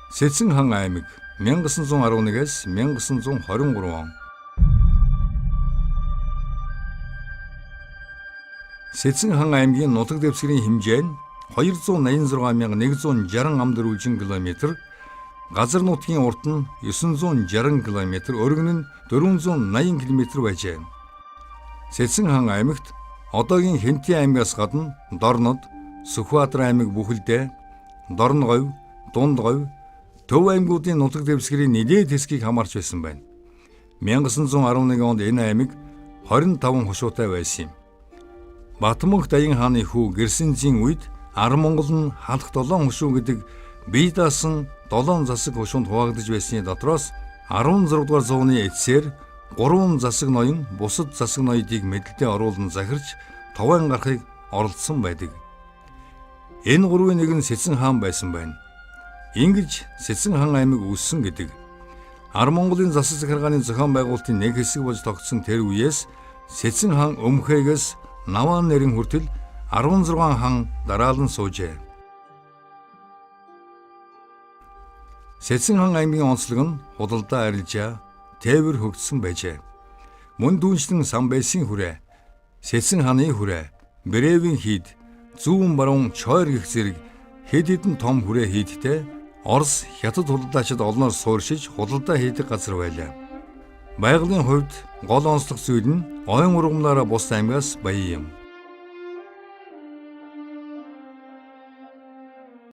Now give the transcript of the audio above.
Сэцэн хан аймаг 1911-ээс 1923 он. Сэцэн хан аймгийн нутаг дэвсгэрийн хэмжээ нь 286,160 ам дөрвөлжин километр, газар нутгийн урт нь 960 км, өргөн нь 480 км байжээ. Сэцэн хан аймагт одоогийн Хэнтийн аймгаас гадна Дорнод, Сүхбаатар аймаг бүхэлдээ, Дорноговь, Дундговь, Төв аймагуудын нутаг дэвсгэрийн нэлээд хэсгийг хамаарч байсан байна. 1911 онд энэ аймаг 25 хушуутай байсан юм. Батмөнх Даян хааны хүү Гэрсэнзийн үед Ар Монгол нь халах 7 хушуу гэдэг бие даасан 7 засаг хушуунд хуваагдаж байсны дотроос 16 дугаар зууны эцсээр 3 засаг ноён бусад засаг ноёдыг мэдлэлдээ оруулан захирч товоон гарахыг оролдсон байдаг. Энэ гурвын нэг нь Сэцэн хаан байсан байна. Ингэж Сэцэн хаан аймаг үүссэн гэдэг. Ар Монголын засаг захиргааны зохион байгуулалтын нэг хэсэг болж тогтсон тэр үеэс Сэцэн хаан Өмхөөгөөс Наваан нэрэн хүртэл 16 хан дараалан суужээ. Сэцэн хан аймгийн онцлог нь худалдаа арилжаа, тээвэр хөгжсөн байжээ. Мөн дүүнчлэн сан байсан хүрээ, Сэцэн хааны хүрээ, Бревийн хийд, зүүн баруун чойр гэх зэрэг хэд хэдэн том хүрээ хийдтэй Орос, Хятад худалдаачид олноор суурьшиж худалдаа хийдэг газар байлаа. Байгалийн хувьд гол онцлог зүйл нь ойн ургамлаараа бус аймгаас баян юм.